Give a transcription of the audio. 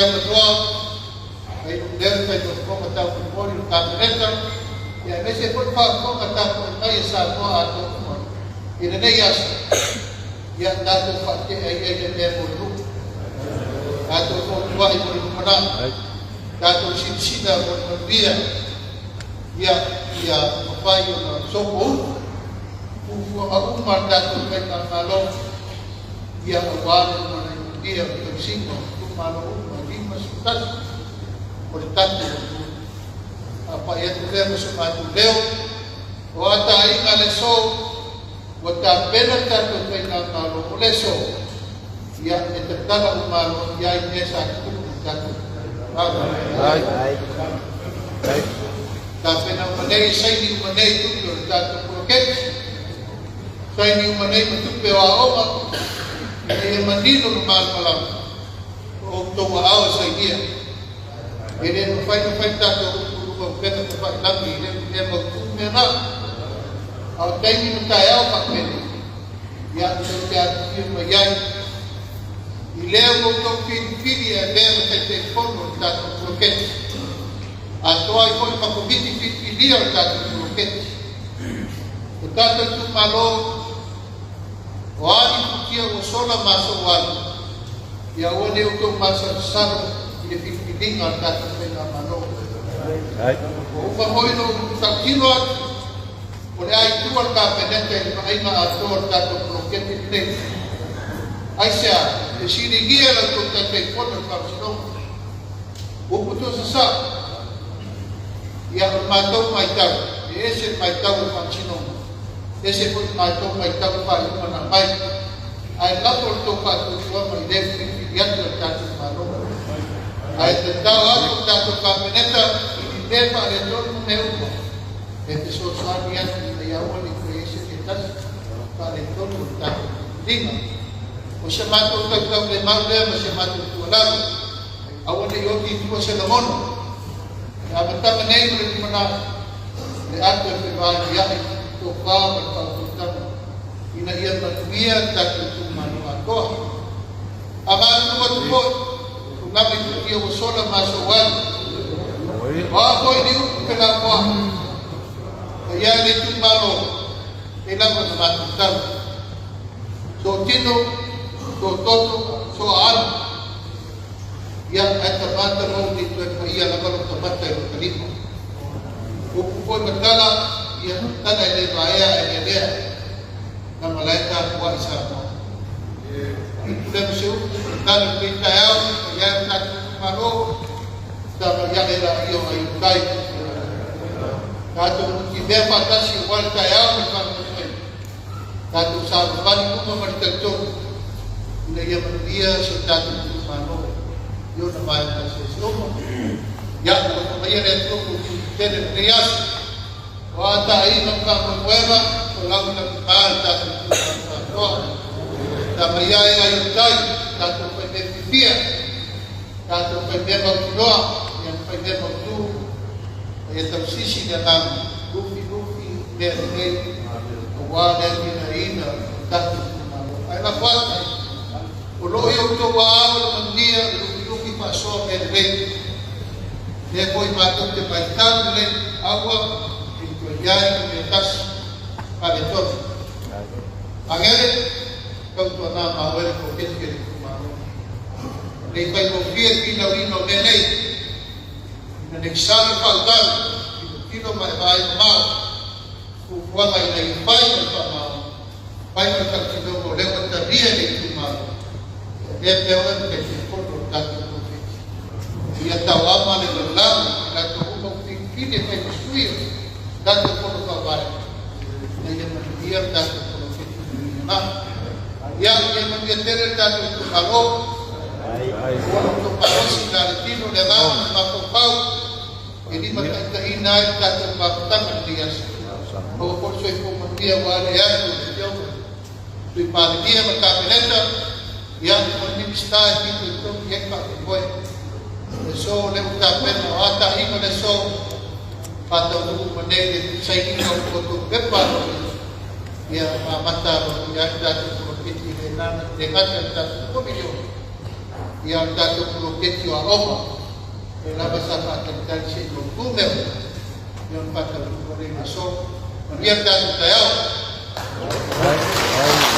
Avanoa mai lou leo i faifofoga taumolimoli o le Kapeneta, ia aemaise ai foi le faafofoga tapuai mai a Samoa atoa uma i lenei aso, ia tatou faatea ia i le mea mo le nuu, tatou fotuai mo le lumanai, tatou silasila mo le manuia, ia ia mafai ona sopoutu fuafuaga uma a le tatou faigamalo, ia aua le lumanai manuia o le tausiga o itumalo uma e 51 o le tatou atunuu. Faapai atu lea ma so matou leo, o a taaiga le aso, ua tapena le tatou faigamalo o le aso, ia e tatala uma aloaia ai mea sa tutupu i le tatou Malo. Tapena uma nei, saini uma nei tupe o le tatou poloketi, saini uma nei ma tupe o aoga, ina ia manino ma malamalama o outou aao e sainia. E le mafai ona fai le tatou upu i luga o upega tafailagi i le mea mautu mea na. A o taimi ma taeao faapenei, ia tou te afifio mai ai i lea ua outou filifili e avea ma Taitaifono o le tatou poloketi, atoa ai foi ma Komiti Filifilia o le tatou poloketi. O tatou itumalo, o a ni futia ua sola ma aso ua alu, ia aua ne i outou masalosalo i le filifiliga a le tatou faigamalo. Ua uma foi ona ou tautino atu, o le a i tua le Kapeneta i le vaaiga atoa o le tatou poloketi lenei. Aisea? Fesiligia e la outou Taitaifono i le Faamasinoga. Upu tuusasao, Ia, o le matou matau, e ese le matau a le Faamasinoga, ese foi le matou matau i faaiuga na aumai, ae lafo le tou faatuatuaga i le filifili atu a le tatou Malo. Ae tatao atu le tatou Kapeneta i ni mea faaletonu ma mea uma e fesoasoani atu ina ia aua ne i toe i ai se mea tasi faaletonu o le tatou filifiliga. O se matou tautaulemau lea ma se matou tuualalo. Aua ne i oti i tua se lagona. E amataga nei ma le lumanai, le ato e fevailia'i le tofa ma le faautautaga ina ia manuia le tatou itumalo atoa. A malulu atu foi, tulaga i futia ua sola ma aso ua alu. O a foi ni upu felafoai, paia e le itumalo, e lava na matou tala. So tino, so toto, so aano. Ia, ae tamata mau nei toe paia lava lota mata i lota lima. Upu foi ma tala, ia, tala e le vaea ae lelea na malae tapuai Samoa. Upu lea ma se upu, o le tala i lenei taeao, paia e lo tatou itumalo, tama ia e la ia o ai o tai. Tatou nutimea faatasi aua le taeao ma le faamoemoe. Tatou savavali uma ma le talitonu ina ia manuia si o tatou itumalo i ona vaega eseese uma. Ia, alofa maia le Atua ua outou tele i lenei aso. O a taaiga ma faamoemoega, folau i lagima le tatou itumalo atoa. Tama ia e ai o tai, tatou faimea fiafia, tatou faimea mautinoa, ia ma faimea mautu, ma ia tausisi le agaga, lufi lufi mea lelei aua le atinaeina o le tatou itumalo. Ae lafo atu, o lo o i outou aao le manuia, le lufilufi faasoa mea lelei. Lea foi matou te matau lelei, aua ne i toe i ai ni mea tasi faaletonu. Agele, tautuana ma oe le poloketi a le itumalo. Ne i faigofie le finauina o mea nei. Ina nei sala le faautaga, tilotilo ma e vaai mamao, fuafuaga ina ia fai ma le faamaoni, fai ma le tautinoga o lea ua talia e le itumalo, e avea pea oe ma Taitaifono o le tatou poloketi. Ia tauama le lalolagi i latou uma ua filifili e fai ma sui o le tatou Fono Faavae, ina ia manuia le tatou poloketi manuia na. Ia, ia manuia tele le tatou itumalo. Ua outou malosi la le tino, le agaga ma le mafaufau e limataitaiina ai le tatou mafutaga i lenei aso. Maua foi le soifua manuia aua le atu o le Afioga i le Sui Palemia ma le Kapeneta, ia, ma le Minisita e fitoitonu i ai le faamoemoe. Le aso o lea ua tapena, o a taaiga le aso, faataunuu uma nei le sainiga o le outou pepa aloaia, ia ma amata aloaia ai le tatou poloketi le gata i le tatou $2 miliona. Ia, o le tatou poloketi o aoga, lea lava sa faatalitali se i mautu mea uma, ia ona faataunuu loa lea i le aso. Manuia le tatou taeao. Ai, ai.